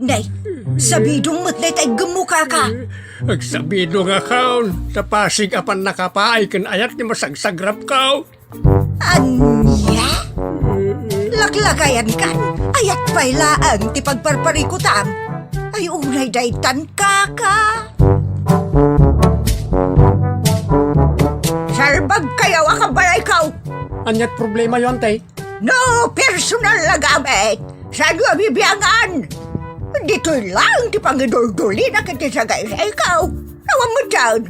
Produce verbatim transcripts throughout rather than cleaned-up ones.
Nay, sabidong met dayta iggemmo, kaka. Agsabidongakon, ta pasig a pannakapaay ken ayat ti masagsagrapko. Ania? Laklakayankan, ayat pay laeng ti pagparparikutam. Ay, unay daytan, kaka. Salbagkayo a kabalayko. Aniat problemayo, ante? No personal a gamit, saanyo a bibiangan? Ditoy laeng ti pangiduldulina ket ti sagaysayko. Awan met daan.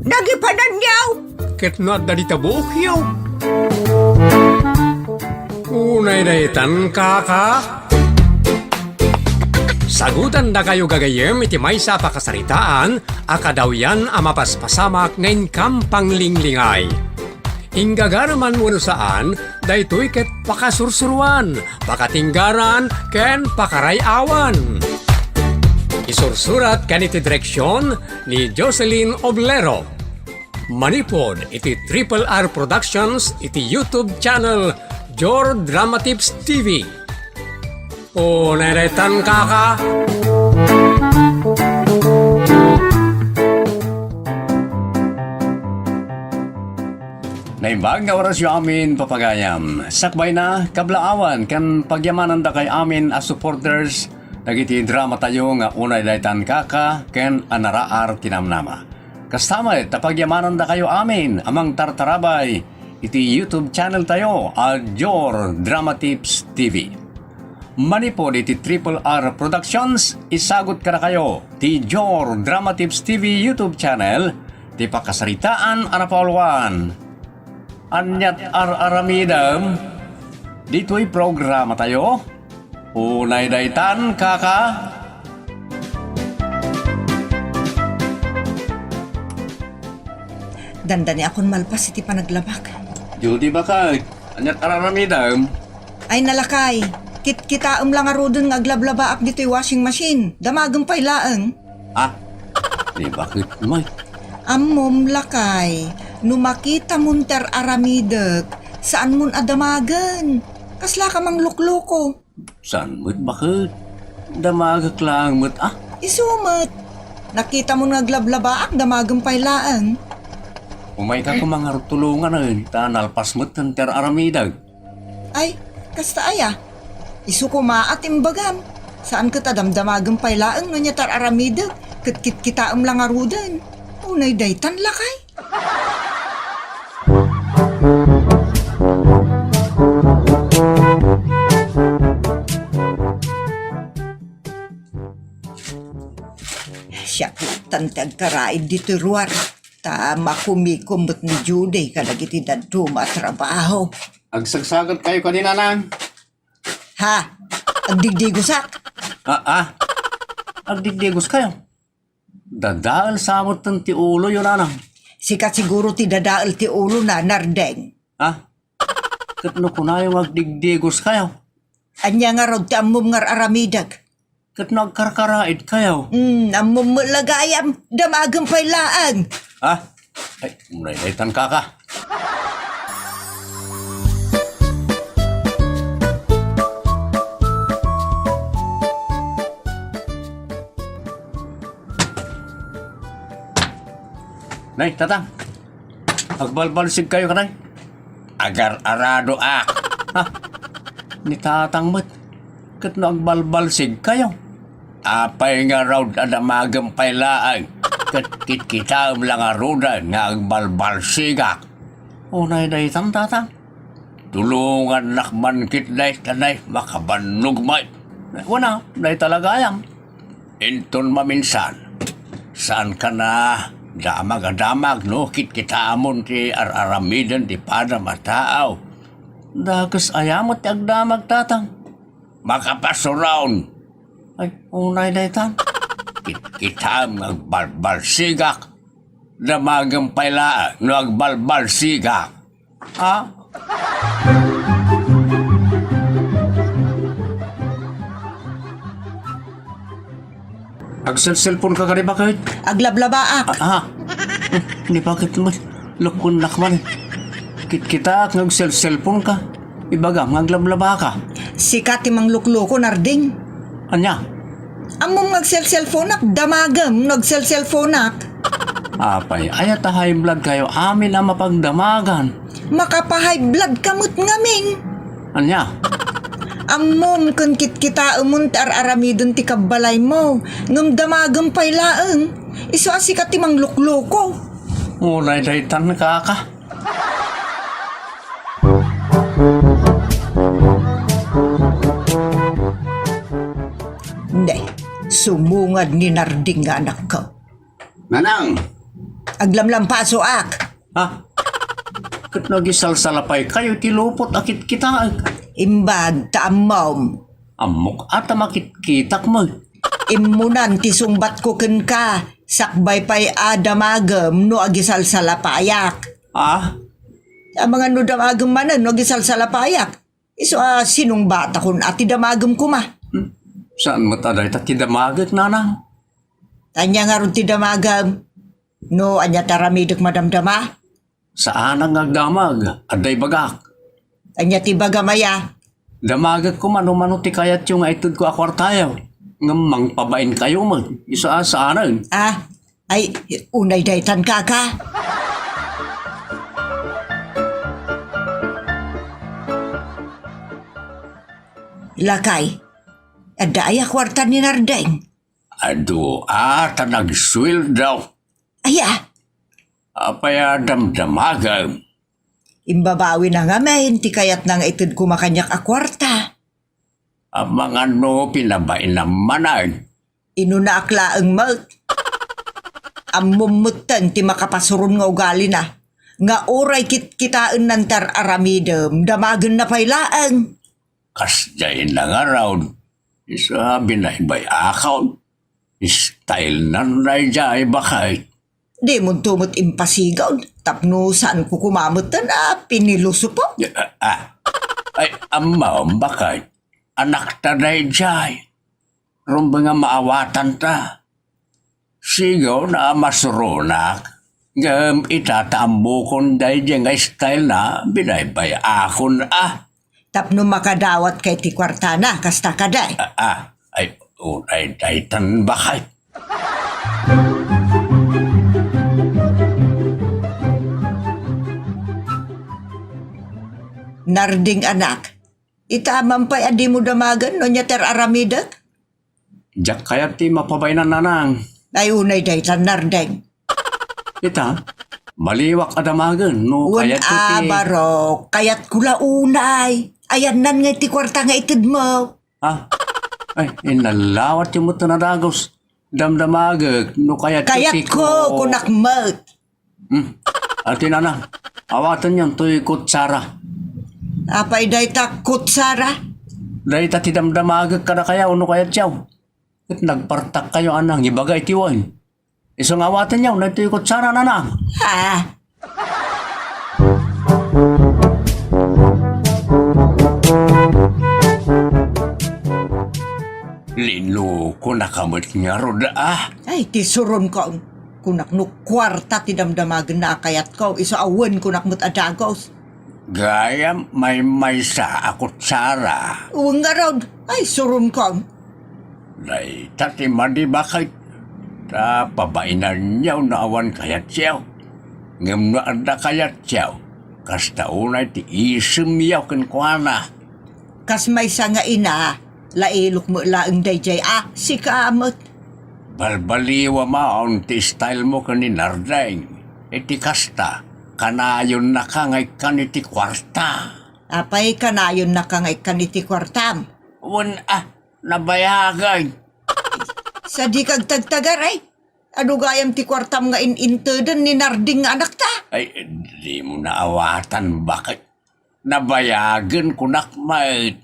Nagipananyo! Ket no adda dita buokyo. Unay daytan, kaka. Sagutandakayo gagayyem iti maysa a pakasaritaan a kadawyan a mapaspasamak nga inkam panglinglingay. Inggagaraman wenno saan, daytoy ket pakasursuroan, pakatinggaran, ken pakaray-awan. Isursurat ken iti direksion ni Jocelyn Oblero. Manipud iti Triple R Productions iti YouTube channel Jor Dramatips T V. O, nairetan, kaka. Naimbag nga orasyo amin, papagayam. Sakbayna, kablaawan, ken pagyamanandakayo amin a supporters dagiti dramatayo nga Unay Daytan, kaka ken A Naraar ti Namnama. Kasta met ta pagyamanandakayo amin a mangtartarabay iti YouTube channel tayo a Jor Dramatips T V. Manipud iti Triple R Productions, isagut kadakayo ti Jor Dramatips T V YouTube channel ti pakasaritaan a napauluan. Aniat ar-aramidem ditoy programa tayo? Unay daytan, kaka. Dandani akon malpas iti panaglabak. Judy, bakay, aniat ar-aramidem? Ay, nalakay. Kitkitaem la ngaruden nga aglablabaak ditoy washing machine. Damagem pay laeng. Ah, di bakit, may? Ammom, lakay, no makitamon ti ar-aramidek, saanmon a damagen. Kaslaka manglukloko. Saan met, bakit? Damagek laeng met, ah. Isu met. Nakitamon nga aglablabaak, damagem pay laeng. Umayka koma ngarud tulonganen, ta nalpas met ti ar-aramidek. Ay, kasta aya? Isu koma a ti imbagam. Saan ket a damdamagem pay laeng no ania ti ar-aramidek, ket kitkitaem la ngaruden. Unay daytan, lakay. Siak tan ti agkaraid ditoy ruar, ta makumikom met ni Judy kadagiti dadduma a trabaho. Agsagsagatkayo kadi, nanang? Ha? Agdigdigosak? Ah, ah. Agdigdigoskayo? Dadael sa metten ti uloyo, nanang. Sika siguro ti dadael ti ulona, Nardeng. Ah? Ket no kunayo nga agdigdigoskayo? Ania ngarud ti ammom nga ar-aramidek? Ket no agkarkaraidkayo? Hmm, ammom met la gayam, damagem pay laeng. Ha? Ay, umray daytan, kaka. Nay, tatang. Agbalbalsigkayo, kanay? Agar-aradoak. Ha? Ni tatang met. Ket no agbalbalsigkayo, apay ngarud a damagem pay laeng ket kitkitaem la ngaruden nga agbalbalsigak? Unay daytan, tatang. Tulongannak man ketdi, tanay, makabannog met. Wen a, dayta la gayam. Inton maminsan, saankan a damag a damag no kitkitaamon ti ar-aramiden ti padam a tao. Dakes aya met ti agdamag, tatang? Makapasuron! Ay, unay daytan. Kitkitaem nga agbalbalsigak. Damagem pay laeng no agbalbalsigak. Ha? Agselselponka kadi, baket? Aglablabaak. Ah, ah. Ni baket met, lukkonnak man. Kitkitaak nga agselselponka. Ibagam nga aglablabaka. Sika ti manglukloko, Narding. Ania? Ammom nga agselselfonak, damagem no agselselfonak. Apay, aya ta high blood kayo amin a mapagdamagan? Makapa-high blood ka met ngamin. Ania? Ammom ken kitkitaemon ti ar-aramiden ti kabbalaymo, ngem damagem pay laeng. Isu a sika ti manglukloko. Unay daytan, kaka. Ne, sumungad ni Narding nga anakko. Nanang! Aglamlampasoak. Ha? Ket no agisalsalapay kayo ti lupot a kitkitaek? Imbag ta ammom. Ammok a ta makitkitak met. Immunan ti sungbatko kenka, sakbay pay a damagem no agisalsalapayak. Ha? Amangan no damagem manen no agisalsalapayak. Isu a sinungbatakon a ti damagem koma. Hmm. Saan met a dayta ti damagek, nanang? Ania ngarud ti damagem? No ania ti aramidek madamdama? Saanak nga agdamag, adda ibagak. Ania ti ibagam aya? Damagek koma no mano ti kayatyo nga itedko a kuartayo. Ngem mangpabain kayo met, isu a saanen. Ah, ay, unay daytan, kaka. Lakay, adda aya kuarta ni Nardeng? Adu, a, ta nagsueldo. Aya? Apay a damdamagem? Imbabawina ngamin ti kayatna nga itedko kaniak a kuarta. Amangan no pinabainam manen. Inunaak laeng met. Ammom metten ti makapasuron nga ugalina, nga uray kitkitaennan ti ar-aramidem, damagenna pay laeng. Kasdiay na ngarud, isu a binaybay-akon. Style nan daydiay, baket. Dimonto met impasigawd, tapno saanko koma metten a pinilosopo. Ah, ah. Ay, ammom, baket. Anakta daydiay. Rumbeng a maawatanta. Sigaw na a masuronak. Ngem ita ta ammokon daydiay nga style na, binaybay-akon a. Tapno makadawatka iti kuartana, kasta kadi? Ah, ah. Ay, unay daytan, baket. Narding, anak, ita man pay a dimo damagen no ania ti ar-aramidek? Diak kayat ti mapabainan, nanang. Ay, unay daytan, Nardeng. Ita, maliwak a damagen no kayatyo ti... Wen a, barok, kayatko la unay. Ayannan nga iti kuarta nga itedmo. Ha? Ay, inallawatyo met a dagus. Damdamagek no kayatyo ti... Kayatko, kunak met. Hmm. Ati, nanang, awatenyon toy kutsara. Apay dayta kutsara? Dayta ti damdamagek kadakayo no kayatyo. Ket nagpartakkayo a nangibaga iti wen. Isu nga awatenyo daytoy kutsara, nanang. Ha? Linukonaka met ngarud, ah. Ay, ti suronkon. Kunak no kuarta ti damdamagenna a kayatko, isu a wen kunak met a dagus. Gayam maymaysa a kutsara. Wen ngarud, ay, suronkon. Dayta ti madi, baket. Ta pabainanyo no awan kayatyo. Ngem no adda kayatyo, kasta unay ti isemyo kenkuana. Kas maysa nga ina, lailok met laeng daydiay a sika met. Balbaliwam ti style mo ken ni Nardeng. Iti kasta, kanayonnaka nga ikkan iti kuarta. Apay kanayonnaka nga ikkan iti kuartam? Wen a, nabayagen. Sadika agtagtagar, ay. Adu gayam ti kuartam nga in-inteden ni Narding nga anakta? Ay, dimo naawatan, baket. Nabayagen kunak met.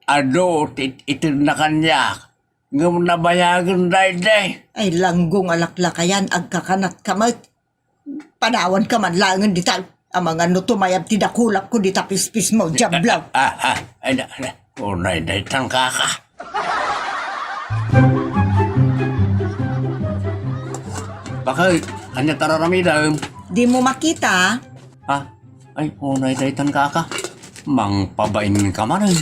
Adu ti it-itedna kaniak. Ngem nabayagen daydi. Ay, langgong a laklakayan, agkakanatka met. Panawanka man laengen dita. Amangan no tumayab ti dakulapko dita pispismo, diablo. Ah, ah, ay na, na. Unay daytan, kaka. Baket, ania ti ar-aramidem? Dimo makita? Ha? Ay, unay daytan, kaka. Mangpabainka manen.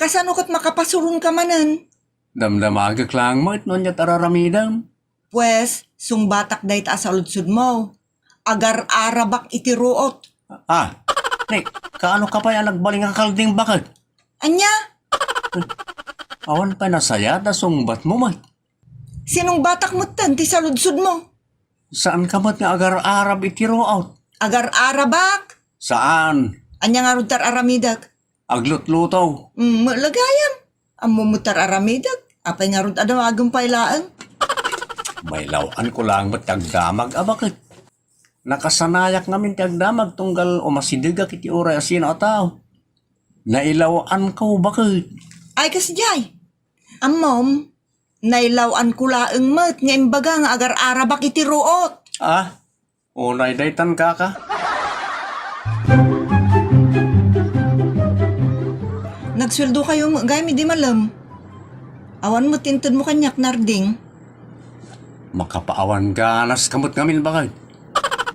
Kasano ket makapasuronka manen? Damdamagek laeng met no ania ti ar-aramidem. Pues, sungbatak dayta a saludsodmo. Agar-arabak iti ruot. Ah, ni, kaano ka pay a nagbalin nga kalding baket? Ania? Awan pay nasayaat a sungbatmo met. Sinungbatak metten ti saludsodmo. Saan ka met nga agar-arab iti ruot? Agar-arabak? Saan? Ania ngarud ti ar-aramidek? Aglutluto. Mm, met la gayam. Ammom met ti ar-aramidek. Apay ngarud a damagem pay laeng? Mailaw-anko laeng met ti agdamag a baket. Nakasanayak ngamin ti agdamag tunggal umasidegak iti uray a sino a tao. Nailaw-anko baket. Ay, kasdiay. Ammom, nailaw-anko laeng met nga imbaga nga agar-arabak iti ruot. Ah, unay daytan, kaka. Nagsueldokayo met gayam idi malem. Awan met ti intedmo kaniak, Narding. Makapaawan ganas ka met ngamin, baket.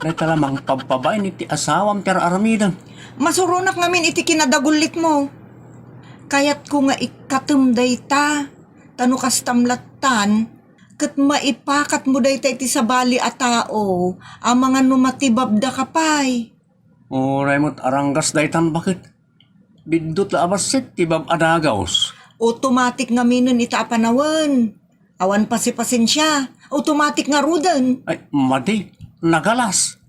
Dayta la mangpabpabain iti asawam ti ar-aramidem. Masuronak ngamin iti kinadagullitmo. Kayatko nga ikkatem dayta, ta no kastam lattan, ket maipakatmo dayta iti sabali a tao, amangan no matibabda ka pay. Uray met aranggas daytan, baket. Biddut la a bassit ti bab a dagaws. Automatic ngaminen ita a panawen. Awan pasipasensia. Automatic ngaruden. Ay, madi. Nagalas.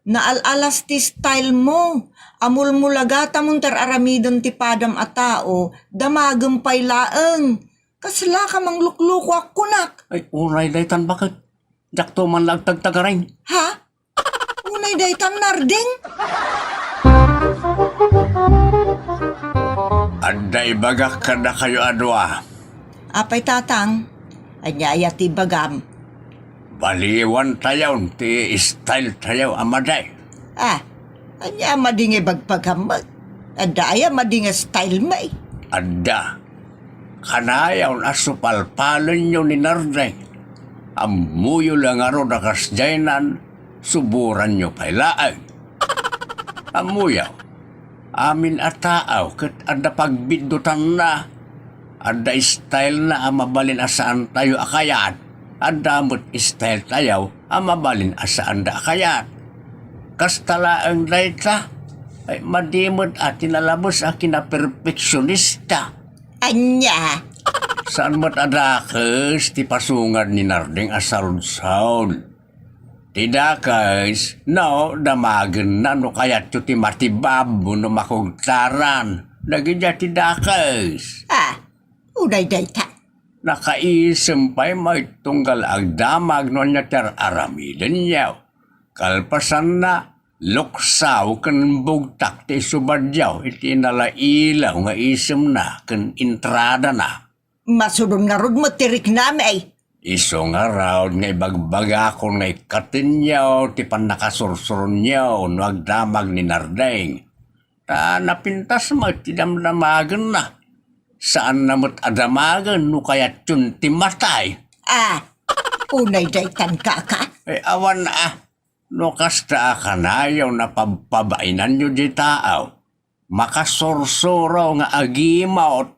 Naal-alas ti style mo. Amulmulagatamon ti ar-aramiden ti padam a tao. Damagem pay laeng. Kasla ka manglukluko a kunak. Ay, uray daytan, baket. Diakto man la agtagtagaring. Ha? Unay daytan, Narding? Adda ibagak kadakayo a dua. Apay, Tatang? Ania aya ti ibagam? Baliwan tayon ti style tayo a madi. Ah, ania a madi nga ibagbagam met? Adda aya madi nga style mo? Adda. Kanayon a supalpalenyo ni Narding. Ammoyo la ngarud a kasdiaynan, suboranyo pay laeng. Ammoyo, amin a tao ket adda pagbiddutanna, adda style-na a mabalin a saantayo a kayat, adda met style tayo a mabalin a saanda a kayat. Kasta laeng dayta, ay, madi met a ti nalabes a kinaperfeksionista. Ania? Saan met a dakes ti pasungad ni Narding a saludsod. Ti dakes, no, damagenna no kayatyo ti matibab wenno makugtaran. Dagiti ti dakes. Ah, unay dayta. Nakaisem pay met tunggal agdamag no ania ti ar-aramidenyo. Kalpasanna, luksaw ken bugtak ti isubadyo iti nalailaw nga isemna ken intradana. Masuron ngarud met ti riknam, ay. Isu ngarud nga ibagbagakon nga ikkatenyo ti pannakasursuronyo no agdamag ni Narding. Ta napintas met ti damdamagenna. Saanna met a damagen no kayatyon ti matay. Ah, unay daytan, kaka? Eh, awan a. No kasta a kanayon a pabpabainanyo di taaw, makasursuro nga agimot,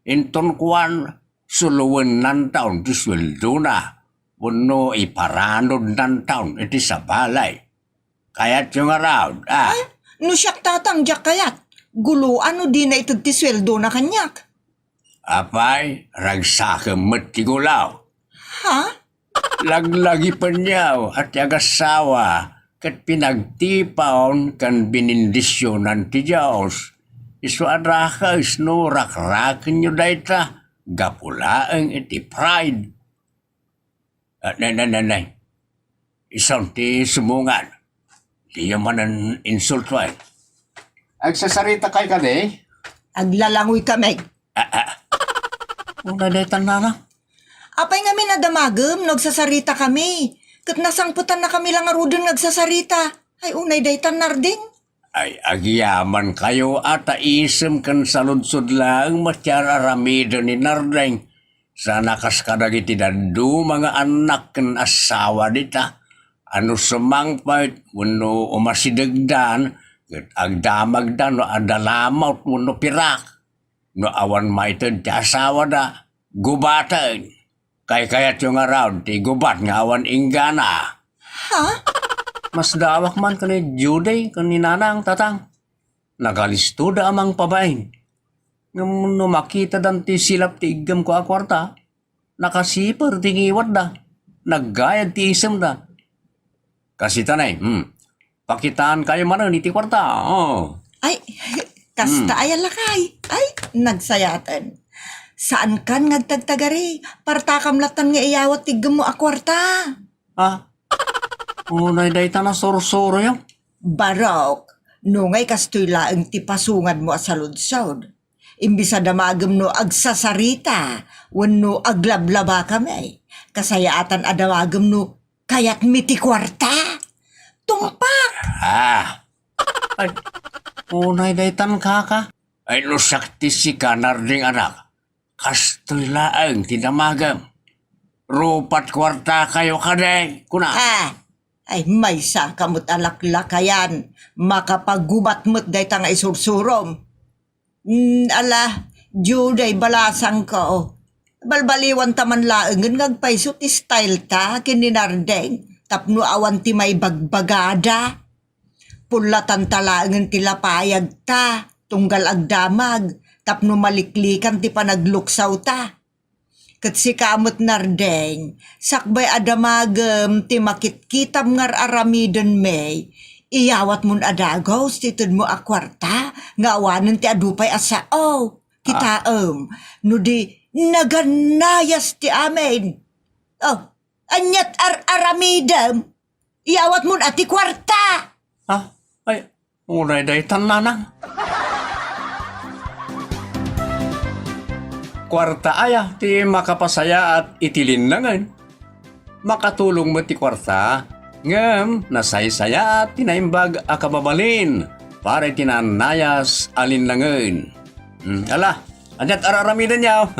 inton kuan, sulowennantaon ti sueldona, wenno iparanodnantaon iti sabali. Kayatyo ngarud, a? Ay, no siak, Tatang, diak kayat. Guloan no dina ited ti sueldona kaniak. Apay, ragsakem met ti gulaw. Ha? Laglagipenyo a ti agassawa ket pinagtipon ken binindisionan ti Dios. Isu a dakes no rakrakenyo dayta, gapu laeng iti pride. Ah, nay, nay, nay, nay. Isun ti sumungan. Diyo manen insulto, ay. Agsasarita kay kadi? Aglalangoy kami. Ah, ah. Unay daytan, nana? Apay ngamin a damagem no agsasarita kami? Ket nasangpetanna kami la ngaruden nga agsasarita. Ay, unay daytan, Narding? Ay, agyaman kayo a ta isem ken saludsod laeng met ti ar-aramiden ni Narding. Sana kas kadagiti dadduma nga annak ken assawa dita, a no sumangpet wenno umasidegdan, ket agdamagda no adda lamut wenno pirak. No awan maited ti asawada, Gubaten. Kaykayatyo ngarud ti gubat nga awan inggana. Ha? Masdaawak man ken ni Judy ken ni Nanang, Tatang. Nagalistoda a mangpabain. Ngem no makitadan ti silap ti iggemko a kuarta, nakasiper ti ngiwatda. Naggayad ti isemda. Kasita nay, hmm. Pakitaankayo manen iti kuarta. Oh. Ay, kasta Hmm. aya lakay. Ay, nagsayaten. Saankan nga agtagtagari. Partakam lattan nga iyawat ti iggemmo a kuarta. Ah? Unay dayta nga sursuroyo. Barok, no ngay kastoy laeng ti pasungadmo a saludsod. Imbis a damagem no agsasarita, wenno aglablabakami. Kasayaatan a damagem no kayatmi ti kuarta. Tungpak! Ah. Ay, unay daytan, kaka. Ay, no siak ti sika, Narding anak. Kastoy laeng ti damagem. Rupat kuartakayo kadi, kuna. Ah, ay, maysaka met a laklakayan. Makapagubat met dayta nga isursurom. Mm, ala, Judy, balasangko. Balbaliwanta man laengen nga agpayso ti style ta ken ni Narding tapno awan ti maibagbagada. Pullatanta laengen ti lapayagta tunggal agdamag tapno maliklikan ti panagluksawta. Ket sika met, Narding, sakbay a damagem ti makitkitam nga ar-aramiden, may iyawatmon a dagus ti tedmo a kuarta nga awanen ti adu pay a sao. Kitaem, no di nagannayas ti amin. Oh, aniat ar-aramidem? Iyawatmon a ti kuarta! Ah, ay, unay daytan, Nanang. Kuarta aya ti makapasayaat iti linnangen? Makatulong met ti kuarta, ngem nasaysayaat ti naimbag a kababalin para iti nannayas a linnangen. Hmm, ala, aniat ar-aramidenyo?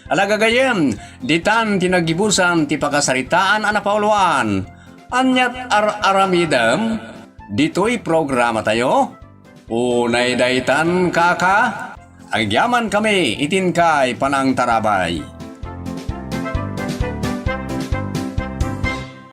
Ala gagayyem, ditan ti naggibusan ti pakasaritaan a napauluan. Aniat ar-aramidem? Ditoy programatayo, Unay daytan, kaka. Agyamankami iti inkay panangtarabay.